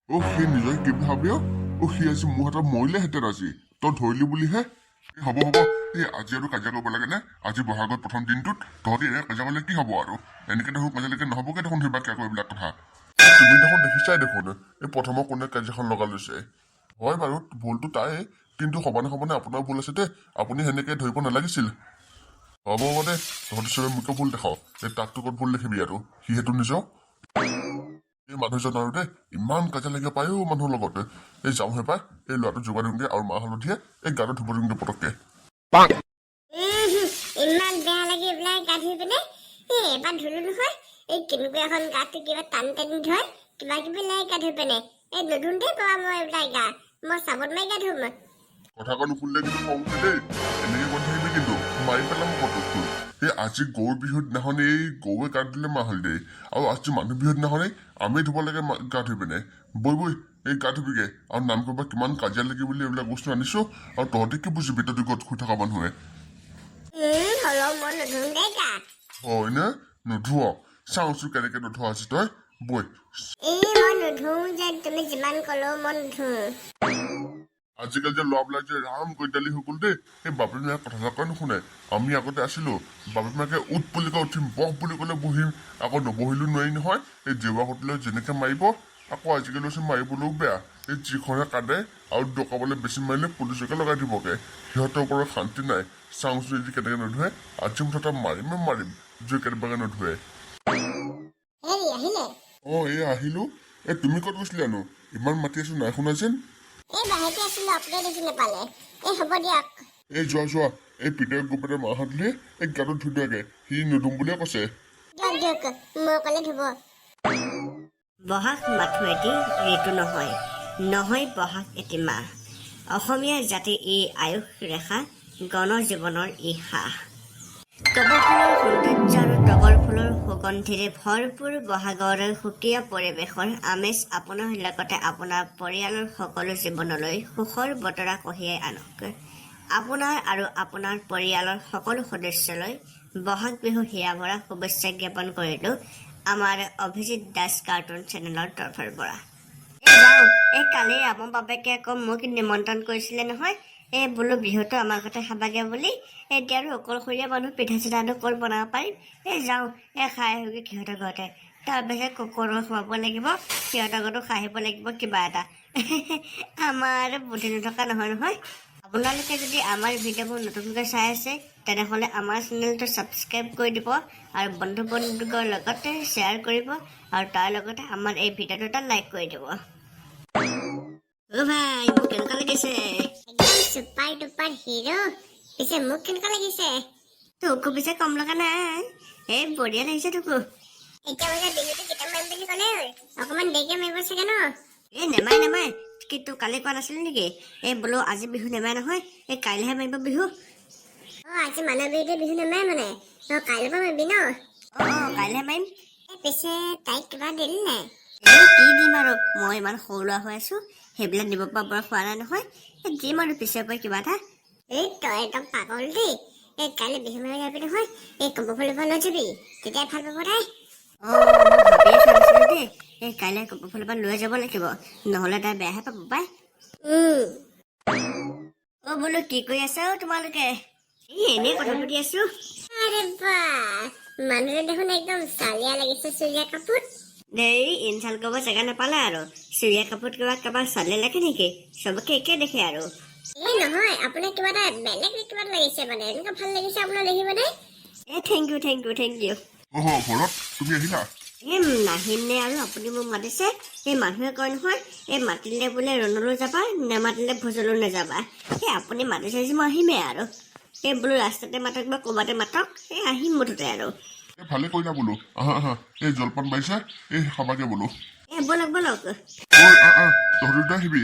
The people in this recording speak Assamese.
অ, সি নিজকে কি ভাবে? অ, সি আজি মোৰ হাতত মৰিলেহেঁতেন আজি, তই ধৰিলি বুলিহে। এই হ'ব হ'ব, এই আজি আৰু কাজিয়া কৰিব লাগে নে? আজি বহাগত প্ৰথম দিনটোত তহঁতি এনেকে কাজিয়া কৰিলে কি হ'ব আৰু? এনেকে দেখোন কাজিয়া লাগিলে নহ'বগে দেখোন। সেইবাকে আকৌ এইবিলাক কথা। তুমি দেখোন দেখিছাই দেখোন, এই প্ৰথমৰ কোনে কাজিয়াখন লগাই লৈছে। হয় বাৰু, ভুলটো তাই, কিন্তু সমানে সমানে আপোনাৰ ভুল আছে দেই। আপুনি সেনেকে ধৰিব নালাগিছিল। হ'ব হ'ব দে, তহঁতি চবে মোকে ভুল দেখাও। এই তাকতো ক'ত ভুল দেখিবি আৰু? সি সেইটো নিজৰ এই মানুহজন আৰু দেই, ইমান কাজিয়া লাগিব পায়ো মানুহৰ লগত। এই যাওঁহে পাই, এই ল'ৰাটো যোগাৰ দিওঁগে আৰু মাহ হালধিয়ে এই গাটো ধুব দিওঁগে পটককে। ইমান বেয়া লাগে এইবিলাক গা ধুই পিনে। এই এবাৰ ধুলো নহয়, এই কেনেকুৱা এখন গাটো কিবা টান টানি ধৰে, কিবা কিবি লাগে গা ধুই পিনে। এই নধুওঁতেই পাবা মই এইবিলাক গা, মই চাবোন মাৰি গা ধুম। কথা কৈ নুশুনিলে কিন্তু খং উঠে দেই। এনেকে কৈ থাকিবি কিন্তু মাৰি পেলাম কটকটো। এই আজি গৰু বিহুৰ দিনাখন এই গৰুৱে গা ধুলে মাহ হালধি, আৰু আজি মানুহ বিহুৰ দিনাখনে আমি ধুব লাগে গা ধুই পিনে। বৈ বৈ, এই গা ধুবিগে। আৰু নামঘৰৰ পৰা কিমান কাজিয়া লাগি বুলি এইবিলাক বস্তু আনিছো, আৰু তহঁতি কি বুজিবি, তহঁতি ঘৰত শুই থকা মানুহে? হ'লেও মই নুধুম দেই গা। হয় নে? নুধুৱ? চাওঁচোন কেনেকে নুধুৱ আজি তই। বৈ। এই মই নুধুও যে, তুমি যিমান ক'লেও মই নুধুও। আজিকালি যে ল'ৰাবিলাক যে ৰাম গৈদালি হৈ গ'ল দেই। এই বাপেক মাকে কথা এটা কয় নুশুনে। আমি আগতে আছিলো, বাপেক মাকে উঠ বুলি কয় উঠিম, বহ বুলি ক'লে বহিম। আকৌ নবহিলেও নোৱাৰি নহয়, এই জেওৰা খুটিলে যেনেকে মাৰিব। আকৌ আজিকালি হৈছে মাৰিবলৈও বেয়া, এই যিখনে কান্দে, আৰু ডকাবলৈ বেছি মাৰিলে পুলিচকে লগাই দিবগে। সিহঁতৰ ওপৰত শান্তি নাই। চাওঁচোন আজি কেনেকে নুধুৱে। আজি মুঠতে মাৰিমে মাৰিম, জুই কেনেবাকে নুধুৱে। হেৰি, আহিলে? অ, এই আহিলো। এই তুমি ক'ত গৈছিলানো? ইমান মাতি আছো, নাই শুনা যেন। এই বাহিৰতে আছিলো, আপুনি দেখি নাপালে। এই হ'ব দিয়ক। এই যোৱা যোৱা, এই পিতৰে গৈ পেলাই মাহ হালধিয়ে এই গাটো ধুই দিয়াগে। সি নুধুম বুলিয়ে কৈছে। দিয়ক দিয়ক, মই অকলে ধুব। বহাগ মাথো এটি ঋতু নহয়, নহয় বহাগ এটি মাহ। অসমীয়া জাতিৰ ই আয়ুস ৰেখা, গণ জীৱনৰ ই সাহ। তগৰ ফুলৰ সৌন্দৰ্য আৰু তগৰ ফুলৰ সুগন্ধিৰে ভৰপূৰ বহাগৰ সুকীয়া পৰিৱেশৰ আমেজ আপোনাৰ লগতে আপোনাৰ পৰিয়ালৰ সকলো জীৱনলৈ সুখৰ বতৰা কঢ়িয়াই আনক। আপোনাৰ আৰু আপোনাৰ পৰিয়ালৰ সকলো সদস্যলৈ বহাগ বিহু হিয়া ভৰা শুভেচ্ছা জ্ঞাপন কৰিলোঁ আমাৰ অভিজিত দাস কাৰ্টুন চেনেলৰ তৰফৰ পৰা। এই যাওঁ। এই কালি আমাৰ বাপেকে আকৌ মোক নিমন্ত্ৰণ কৰিছিলে নহয়, এই বোলো বিহুটো আমাৰ ঘৰতে খাবাগে বুলি। এতিয়া আৰু অকলশৰীয়া মানুহ, পিঠা চিঠানো ক'ত বনাব পাৰিম? এই যাওঁ, এই খাই আহোঁগৈ সিহঁতৰ ঘৰতে। তাৰপিছত কুকুৰো খুৱাব লাগিব, সিহঁতৰ ঘৰতো খাই আহিব লাগিব কিবা এটা। আমাৰ আৰু বুদ্ধি নথকা নহয় নহয়। আপোনালোকে যদি আমাৰ ভিডিঅ'বোৰ নতুনকৈ চাই আছে, তেনেহ'লে আমাৰ চেনেলটো ছাবস্ক্ৰাইব কৰি দিব আৰু বন্ধু বন্ধুৰ লগতে শ্বেয়াৰ কৰিব আৰু তাৰ লগতে আমাৰ এই ভিডিঅ'টো এটা লাইক কৰি দিব। অ' ভাই, মোক কেনেকুৱা লাগিছে? একদম চুপাৰ ডুপাৰ হিৰ'। পিছে মোক কেনেকুৱা লাগিছে? তোকো পিছে কম লগা নাই, এই বঢ়িয়া লাগিছে তোকো। এতিয়া মানে বিহুটো কেতিয়া মাৰিম বুলি ক'লে হ'ল? অকণমান দেৰিকে মাৰিব চাগে ন? এই নেমাই নেমাই। কি তোক কালি কোৱা নাছিলো নেকি? এই বোলো আজি বিহু নেমাই নহয়, এই কাইলৈহে মাৰিব বিহু। অ, আজি মানুহ বিহুতে বিহু নামাৰে মানে? অ, কাইলৈৰ পৰা মাৰিবি ন? অঁ, কাইলৈহে মাৰিম। এই পিছে তাইক কিবা দিলি নাই? এই কি দিম আৰু, মই ইমান সৰু ল'ৰা হৈ আছো, সেইবিলাক দিব পৰা বয়স হোৱা নাই নহয়। এই দিম আৰু পিছৰ পৰা কিবা এটা। এই তই একদম পাগল দেই। এই কাইলৈ বিহু মাৰিব যাবি নহয়, এই কপৌ ফুল এপাহ লৈ যাবি, তেতিয়া ভাল পাব তাই। অঁ, মই ভাবিয়ে থোৱা নাছিলো দেই। এই কাইলৈ কপৌ ফুলৰ পৰা লৈ যাব লাগিব, নহ'লে তাই বেয়াহে পাব পাই। অ' বোলো কি কৰি আছা অ' তোমালোকে? এই এনেই কথা পাতি আছো। আৰে বা, মানুহজন দেখোন একদম চালিয়া লাগিছে চুৰিয়া কাপোৰ। দেই, ইনচাল্ট কৰিব জেগা নাপালে আৰু। চুৰিয়া কাপোৰত কিবা কাৰোবাৰ চালে লাগে নেকি? চবকে একে দেখে আৰু। এই নহয়, আপোনাক কিবা এটা বেলেগ কিবা এটা লাগিছে, মানে এনেকুৱা ভাল লাগিছে আপোনাৰ দেখি মানে। এই thank you, thank you, thank you. অহ ভৰত, তুমি আহিলা? এই নাহিম নে আৰু, আপুনি মোক মাতিছে। এই মানুহে কয় নহয়, এই মাতিলে বোলে ৰণলৈ যাবা, নেমাতিলে ভোজলৈ নাযাবা। এই আপুনি মাতিছে যে মই আহিমেই আৰু। এই বোলো ৰাস্তাতে মাতক বা ক'ৰবাতে মাতক, এই আহিম মুঠতে আৰু। এই ভালে কৰিলা বোলো। আহা আহা, এই জলপান বাঢ়িছে, এই খাবাগে বোলো। এই ব'লক ব'লক। ঐ, আহ আহ, তহঁতি দুটা আহিবি।